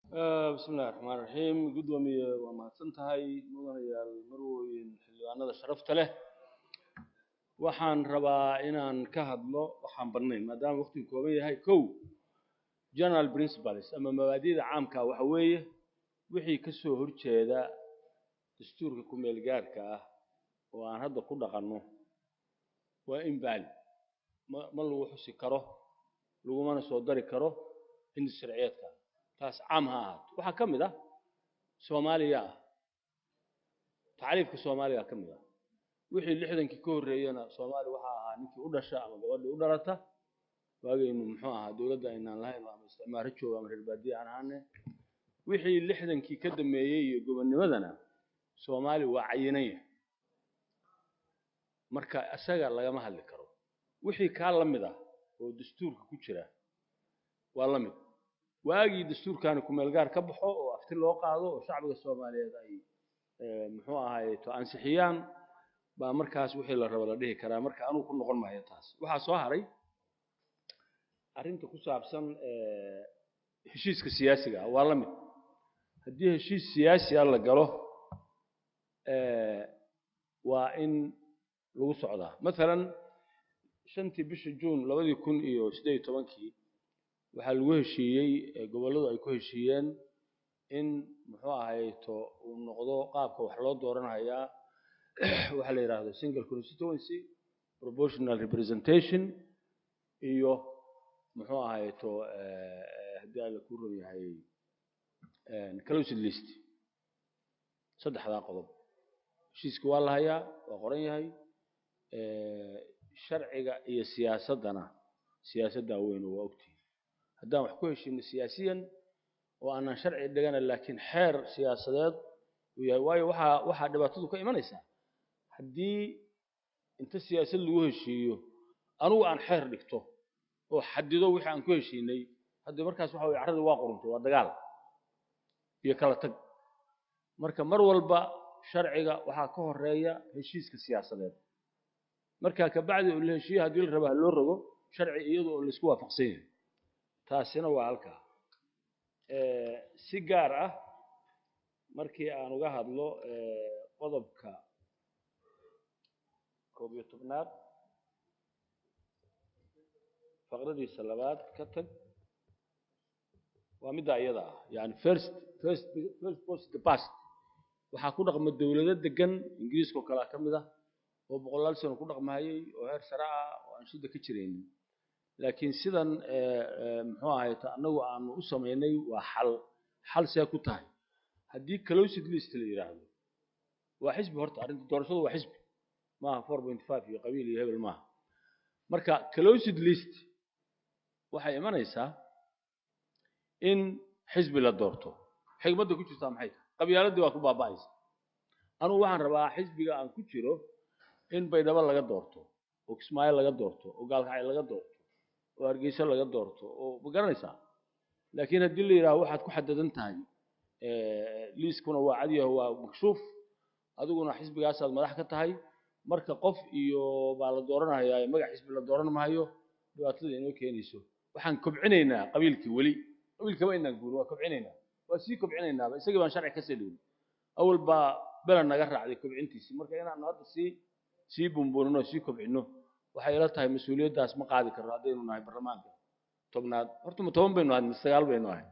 Bismi illahi raxmaan raxiim. Guddoomiye, waa mahadsan tahay. Mudanayaal, marwooyin, xildhibaanada sharafta leh, waxaan rabaa inaan ka hadlo waxaan badnayn maadaama waqtigu kooban yahay. Kow, general principles ama mabaadi'da caamka waxa weeye wixii ka soo horjeeda dastuurka ku-meel gaarka ah oo aan hadda ku dhaqanno waa invalid. Ma lagu xusi karo, lagumana soo dari karo hindi sharciyeedka. Taas caam ha ahaato. Waxaa ka mid ah Soomaaliya ah, tacriifka Soomaaliya ka mid ah. Wixii 60-kii ka horreeyana Soomaaliya waxaa ahaa ninkii u dhasha ama gabadhii u dhalata waagaynu muxuu ahaa dowladda aynaan lahayn ama isticmaaro jooga ama reer baadiye aan ahaane. Wixii 60-kii ka dambeeyey iyo gobonnimadana Soomaali waa cayinan yahay, marka isaga lagama hadli karo. Wixii kaa la mid ah oo dastuurka ku jira waa la mid. Waagii dastuurkaani kumeel gaar ka baxo oo afti loo qaado oo shacbiga Soomaaliyeed ay muxuu ahaye to ansixiyaan baa markaas wixii la rabo la dhihi karaa. Marka anugu ku noqon maayo taas. Waxaa soo haray arrinta ku saabsan heshiiska siyaasiga ah. Waa la mid. Haddii heshiis siyaasi ah la galo, waa in lagu socdaa. Mathalan, 5-tii bisha Juun 2018-kii waxaa lagu heshiiyey, gobolladu ay ku heshiiyeen in muxuu ahayto uu noqdo qaabka wax loo dooranayaa waxaa la yidhaahdo single constituency, proportional representation iyo muxuu ahayto, haddii Alla kuu ron yahay, closed list. Saddexdaa qodob heshiiska waa la hayaa, waa qoran yahay. Sharciga iyo siyaasaddana siyaasaddaa weyn oo waa ogtihin. Haddaan wax ku heshiino siyaasiyan oo aanan sharci dhigana, laakiin xeer siyaasadeed uu yahay, waayo waxaa dhibaatadu ka imanaysaa haddii inta siyaasad lagu heshiiyo anugu aan xeer dhigto oo xadido wixii aan ku heshiinay. Haddii markaas waxa weye carradii waa quruntay, waa dagaal iyo kala tag. Marka mar walba sharciga waxaa ka horeeya heshiiska siyaasadeed. Marka kabacdi oo la heshiiyo, haddii la rabo ha loo rogo sharci iyadoo oo laisku waafaqsan yahay. Taasina waa halkaa. Si gaar ah markii aan uga hadlo qodobka 11aad faqradiisa labaad ka tag, waa middaa iyada ah, yani first past the post. Waxaa ku dhaqma dowlado degan, Ingiriiska oo kalea ka mid ah, oo boqolaal sano ku dhaqmahayay oo heer sare ah oo aan shida ka jiraynin. Laakiin sidan muxuu ahay annagu aanu u samaynay waa xal. Xal see ku tahay haddii closed list la yidhaahdo? Waa xisbi. Horta arrinta doorashadu waa xisbi, maaha 4.5 iyo qabiil iyo hebel maaha. Marka closed list waxay imanaysaa in xisbi la doorto. Xigmadda ku jirtaa maxay tahay? Qabyaaladii waa ku baaba'aysa. Anugu waxaan rabaa xisbiga aan ku jiro in Baydhabo laga doorto oo Kismaayo laga doorto oo Gaalkacyo laga doorto oo Hargeysa laga doorto oo ma garanaysaa. Laakiin haddii la yidhaahdo waxaad ku xadadan tahay liiskuna waa cadyaho, waa makshuuf, adiguna xisbigaasaad madax ka tahay, marka qof iyo baa la dooranayaa, magac xisbi la dooran maayo, dhibaatada inoo keenayso waxaan kobcinaynaa qabiilkii. Weli qabiilkaba inaan guurin waa kobcinaynaa, waa sii kobcinaynaaba. Isagii baan sharci kasii dhigin, awal baa belan naga raacday kobcintiisii. Marka inaanu hadda sii bumbuunino, sii kobcino, waxay ila tahay mas-uuliyaddaas ma qaadi karno haddaynu nahay baarlamaanka 10aad. Horta ma 10 baynu ahay mise 9 baynu ahay?